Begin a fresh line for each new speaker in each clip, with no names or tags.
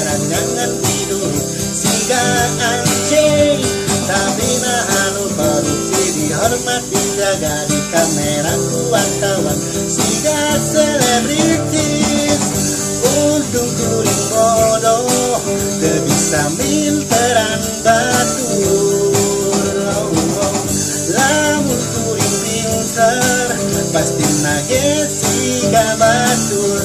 taranjangan tidur siga anjing. Tapi naha nu korupsi dihormat dijaga di kamera ku wartawan siga selebritis. Untung kuring bodoh teu bisa minteran batur. Lamun kuring pinter pasti nage siga batur.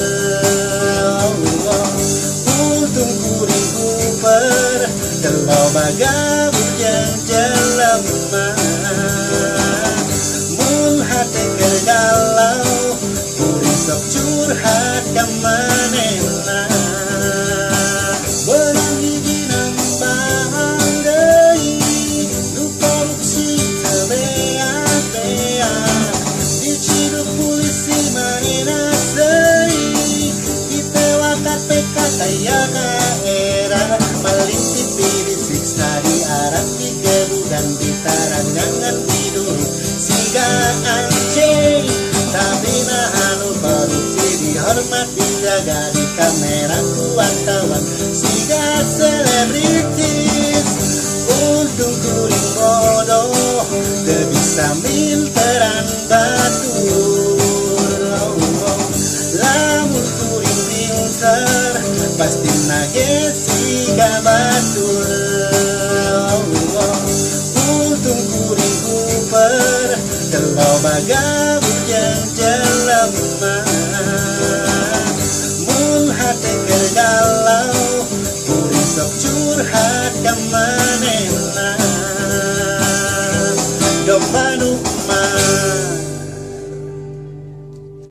Untung kuring kuper teu loba gabur jeung jelema. Mun hate keur galau kuring sok curhat ka manehna. Beunang hiji nambang deui nu korupsi teu beak-beak. Diciduk polisi manehna seui ditewak KPK aya era. Maling TV disiksa diarak digebugan ditaranjangan tidur siga anjing. Tapi naha nu korupsi dihormat dijaga di kamera ku wartawan siga selebritis. Untung kuring bodoh teu bisa minteran batur. Lamun kuring pinter pasti nage siga batur. Untung kuring kuper teu loba gabur jeung jelema.